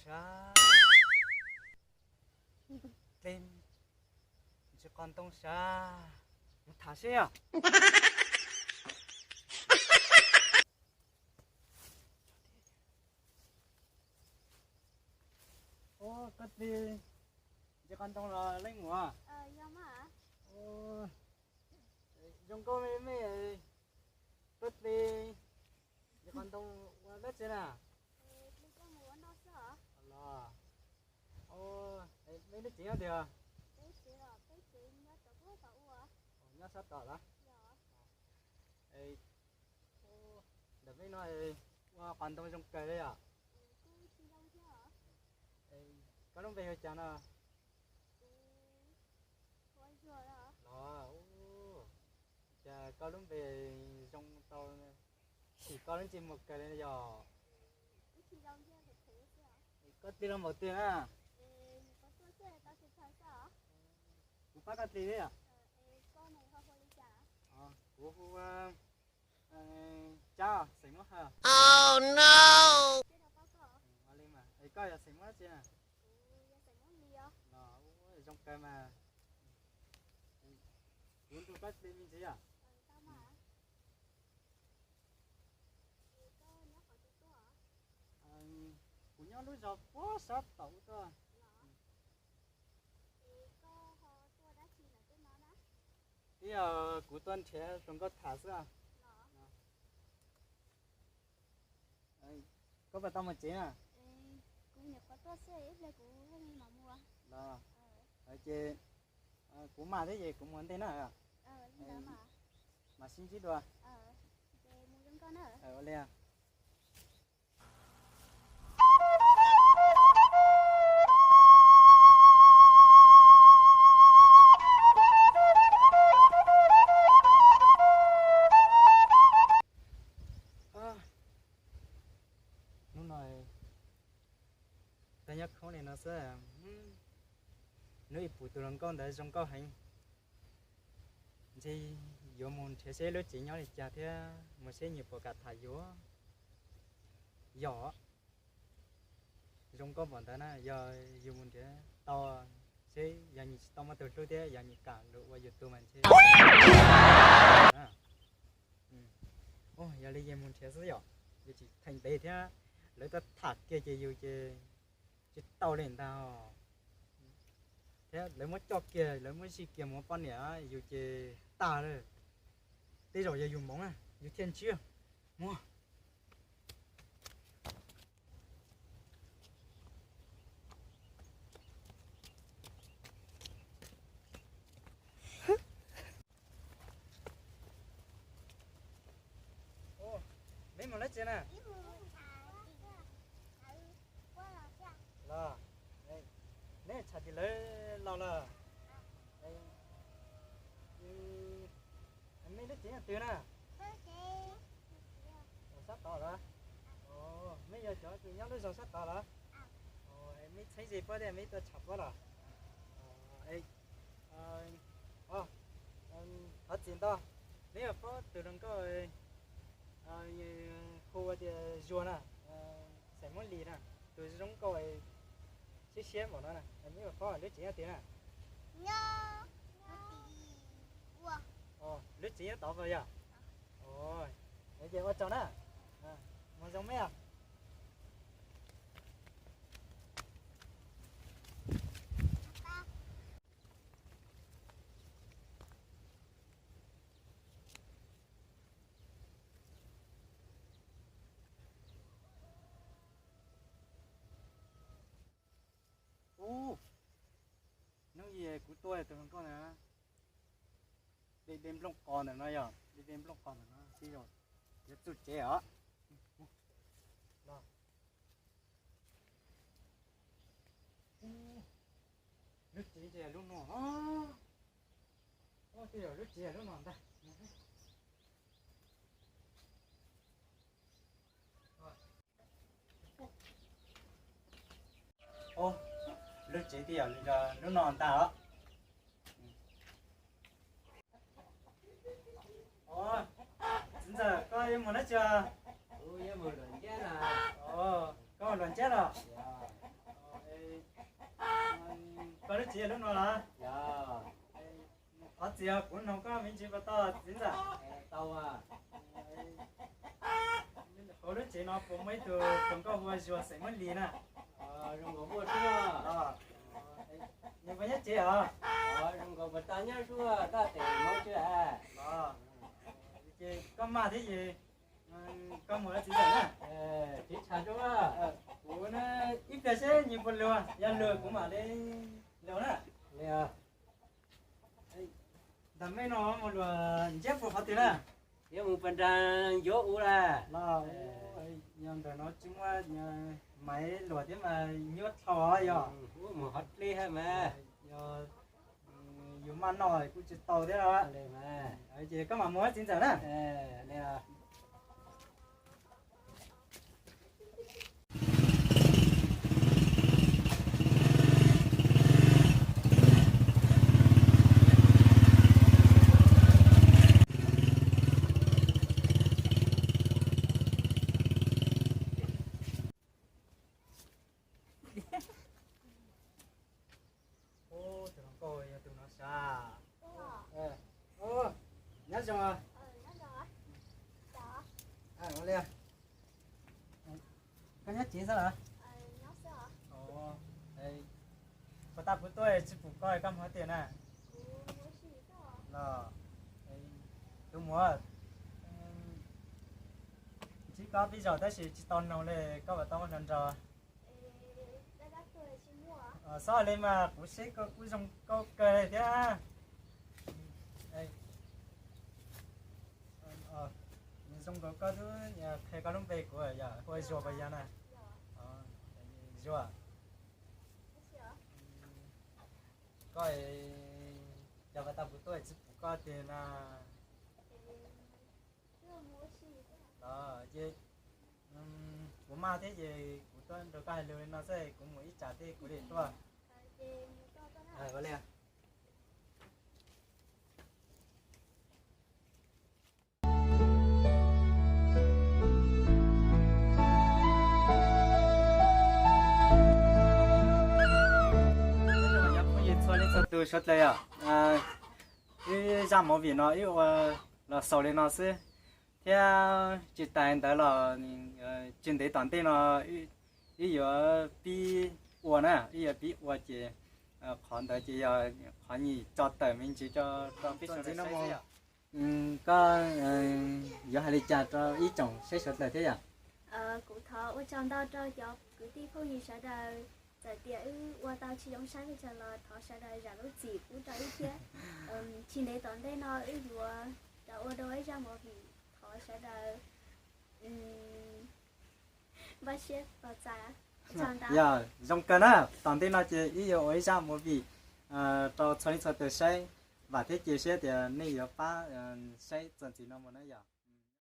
Sav, dle ntsis qos ntoo sav, mus tham seb yog. Ua koj dle ntsis qos ntoo los leej muam. Zoo nkauj me me, koj dle ntsis qos ntoo ua dab tsi na? Los, mej lub tsev nyob twg? Nyob sab tom los? Ntawm mej no ua qos ntoo zoo kawg li yom. Koj lub npe hu cas no? Los, cas koj lub npe zoo tau, xyum koj lub ntsej muag kawg li yog. Koj dle los npaum twg na? Kuv pab koj dle thiab yom. Kuv hu ua Tsab, xeem Moob Hawj. Koj yog xeem Moob dab tsi na? Los, zoo kawg mas. Kuv nrog koj dle me ntsis yom. Kuv nyob lub zos puag sab tom ub tuaj. Twb yog kuv tuaj nrhiav hluas nkauj tham xwb. Koj puas tau mus tsev na? Los, ces kuv maj thiab ces kuv mus ntej na. Mam sib ntsib dua. Ua li. Hnub no tag nyob khoob li no xwb. Hnub ib pum tus hluas nkauj ntawd zoo nkauj heev. Ntshe yuav mus nrhiav seb lub tsev nyob li cas thiab mus seb nyias puas kam tham yuav. Yog zoo nkauj npaum ntawd na, yog yus mus nrhiav tau seb yog nyias tsis tau muaj tus hlub thiab yog nyias kam lus ua yus tus mas ntshe yog li yeej mus nrhiav xwb yom, yus tsis theej ntev thiab lawv tuaj tham kiag ces yus ces tsis tau li ntag. Thiab lawv muab coj kiag lawv muab zij kiag mus ua poj niam yus ces tag lawm. Tej zaum yog yus hmoov na yus thiaj ntsib. Muab Meb mus lawv tsev na. Los, neb tsham tim lawv los lawm. Meb lub tsev nyob twg na? Sab tod los? Meb yog cov kws nyob lub zos sab tod los? Meb txheeb ze puab thiab meb tuaj tsham puab los? Thov txim ntau, neb yog puab tus hluas nkauj hu ua tias Zuag na, xeem Moob Lis na, tus zoo nkauj siab siab npaum no na, neb yog puab lub tsev nyob twg na? Lub tsev nyob tod puas yog? Ces ua tsaug na, mus zoo meb. Ub, hnub ib kuv tuaj tus hluas nkauj ntawd de de nplooj qos ntawm no, yog de de nplooj qos ntawm no, yuav txug tsev os. Lub tsev ces lub no, tej zaum lub tsev lub no ntag. Lub tsev tej zaum lub no ntag os. Txiv ntxawm, koj yuav mus dab tsi? Koj mus luam nceb los? Lub tsev lub no los? Thov txim, kuv nug koj me ntsis puas tau txiv ntxawm? Hauv lub tsev no puas muaj ib tug tus nkauj hu ua Zuag xeem Muab Lis na? Nws puas nyob tsev os? Ces koj maj thiab ces koj mus txiv ntxawm na. Kuv ib pliag seb nws puas luag, yog luag kuv mam li luag na. Ntawm mej no mus luag ntsiab puag qhov twg na? Yuav mus pas nraag yuav u lawm. Los, yog ntawm no tsis muaj maiv luag thiab mas nyuaj dhau yog. Mus hov dlej hab mas. Yog yus maj noj kuj tsis tau thiab. Ces koj mam mus txiv ntxawm na. Tus hluas nkauj yog tus no sav. Nyob zoo. Koj nyob tsev xwb los? Puag ta kuv tuaj tsis pum koj, koj mus hov tiag na? Los, tus muam, ntsib koj peb zaug tab sis tsis tau noog li, koj puas tau muaj hluas nraug? Xob li mas kuv seb koj kuj zoo nkauj kawg li thiab. Zoo nkaus koj twb qhia koj lub npe kuv yom, hu ua Zuag puas yog na? Zuag. Koj, cov pas tau kuv tuaj tsis pum koj tiag na. Los ces kuv maj thiab ces kuv tuaj nrog koj hais lus li no xwb, kuv mus ib tsam thiab kuv li tuaj. Txhua leej txhua tus suav dlawg yom, wb zaj movie no wb ua los xaus li no xwb, thiab tsis tas ntawd los tsis ntev tom ntej no wb yuav pib ua na, wb yuav pib ua ces qhov ntawd ces yog qhov nyuam tso tawm me ntsis rau peb sawv daws saib. Koj yuav hais li cas rau ib tsoom saib sawv dlawg thiab yom? Kuv thov ua tsaug ntau rau cov kwv tij phooj ywg sawv daws, txawm tias wb ua tau tsis zoo saib pes tsawg los thov sawv daws zam lub txim pub rau wb thiab. Tsis ntev tom ntej no wb yuav rov ua dua ib zaj movie, thov sawv daws npaj siab tos txais. Yog zoo kawg na, tom ntej no ces wb yuav ua ib zaj movie rau txhua leej txhua tus saib, vam thiab cia siab tias nej yuav pab saib txuas ntxiv no mus na yom.